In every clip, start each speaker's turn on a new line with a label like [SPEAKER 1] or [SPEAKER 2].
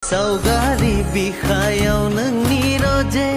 [SPEAKER 1] सावगारि बिखायाव नोंनि रजे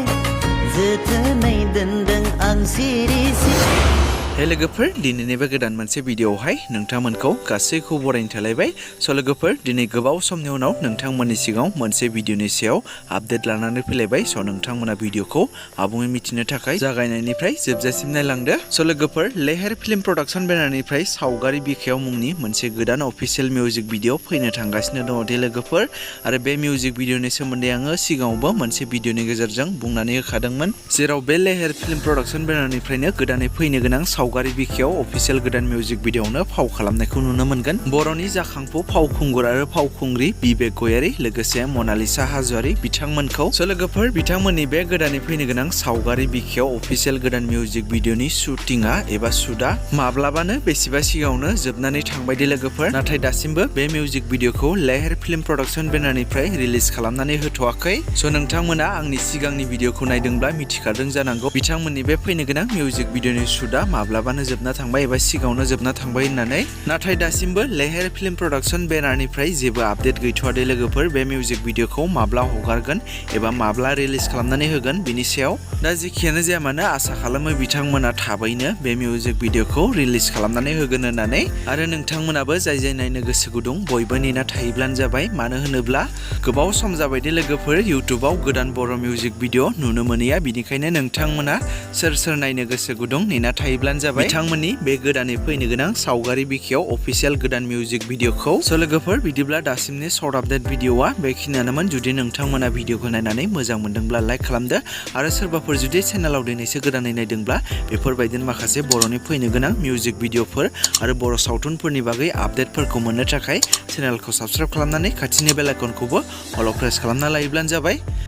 [SPEAKER 1] जोथोनै दोनदों आं सिरि सिरि। हे लोगोफोर, दिनैनि बे गोदान मोनसे भिडिअआवहाय नोंथांमोनखौ गासैखौ बरायनो थालायबाय। स' लोगोफोर, दिनै गोबाव समनि उनाव नोंथांमोननि सिगाङाव मोनसे भिडिअनि सायाव आपडेट लानानै फैलायबाय। स' नोंथांमोना भिडिअखौ आबुङै मिथिनो थाखाय जागायनायनिफ्राय जोबजासिम नायलांदो। स' लोगोफोर, लेहेर फिल्म प्रडाक्शन बेनारनिफ्राय सावगारि बिखायाव मुंनि मोनसे गोदान अफिसियेल मिउजिक भिडिअ फैनो थांगासिनो दङ दे लोगोफोर। आरो बे मिउजिक भिडिअनि सोमोन्दै आङो सिगाङावबो मोनसे भिडिअनि गेजेरजों बुंनानै होखादोंमोन, जेराव बे लेहेर फिल्म प्रडाक्शन बेनारनिफ्रायनो गोदानै फैनो गोनां सावगारि बिखायाव अफिसियेल गोदान मिउजिक भिडिअआवनो फाव खालामनायखौ नुनो मोनगोन। बर'नि जाखांफु फावखुंगुर आरो फावखुंग्रि बिबेक गयारी लोगोसे मनालिसा हाज'वारी बिथांमोनखौ। स' लोगोफोर, बिथांमोननि बे गोदानै फैनो गोनां सावगारि बिखायाव अफिसियेल गोदान मिउजिक भिडिअनि शुटिंआ एबा शुटआ माब्लाबानो बेसेबा सिगाङावनो जोबनानै थांबाय दे लोगोफोर। नाथाय दासिमबो बे मिउजिक भिडिअखौ लेहेर फिल्म प्रडाक्शन बेनारनिफ्राय रिलिज खालामनानै होथ'वाखै। स' नोंथांमोना आंनि सिगांनि भिडिअखौ नायदोंब्ला मिथिखादों जानांगौ बिथांमोननि बे फैनो गोनां मिउजिक भिडिअनि शुटआ माब्लाबानो जोबना थांबाय एबा सिगाङावनो जोबना थांबाय होननानै। नाथाय दासिमबो लेहेर फिल्म प्रडाक्शन बेनारनिफ्राय जेबो आपडेट गैथ'वा दे लोगोफोर। बे मिउजिक भिडिअखौ माब्ला हगारगोन एबा माब्ला रिलिज खालामनानै होगोन बिनि सायाव। दा जेखियानो जाया मानो आसा खालामो बिथांमोना थाबैनो बे मिउजिक भिडिअखौ रिलिज खालामनानै होगोन होननानै। आरो नोंथांमोनाबो जाय जाय नायनो गोसो गुदुं बयबो नेना थायोब्लानो जाबाय। मानो होनोब्ला गोबाव सम जाबाय दे लोगोफोर इउटुबाव गोदान बर' मिउजिक भिडिअ नुनो मोनैया। बिनिखायनो नोंथांमोना सोर सोर नायनो गोसो गुदुं नेना थायोब्लानो जाबाय बिथांमोननि बे गोदानै फैनो गोनां सावगारि बिखायाव अफिसियेल गोदान मिउजिक भिडिअखौ। स' लोगोफोर, बिदिब्ला दासिमनि सर्ट आपडेट भिडिअआ बेखिनियानोमोन। जुदि नोंथांमोना भिडिअखौ नायनानै मोजां मोनदोंब्ला लाइक खालामदो। आरो सोरबाफोर जुदि चेनेलाव दिनैसो गोदानै नायदोंब्ला बेफोरबायदिनो माखासे बर'नि फैनो गोनां मिउजिक भिडिअफोर आरो बर' सावथुनफोरनि बागै आपडेटफोरखौ मोननो थाखाय चेनेलखौ साबस्क्राइब खालामनानै खाथिनि बेल आइकनखौबो अल प्रेस खालामना लायोब्लानो जाबाय।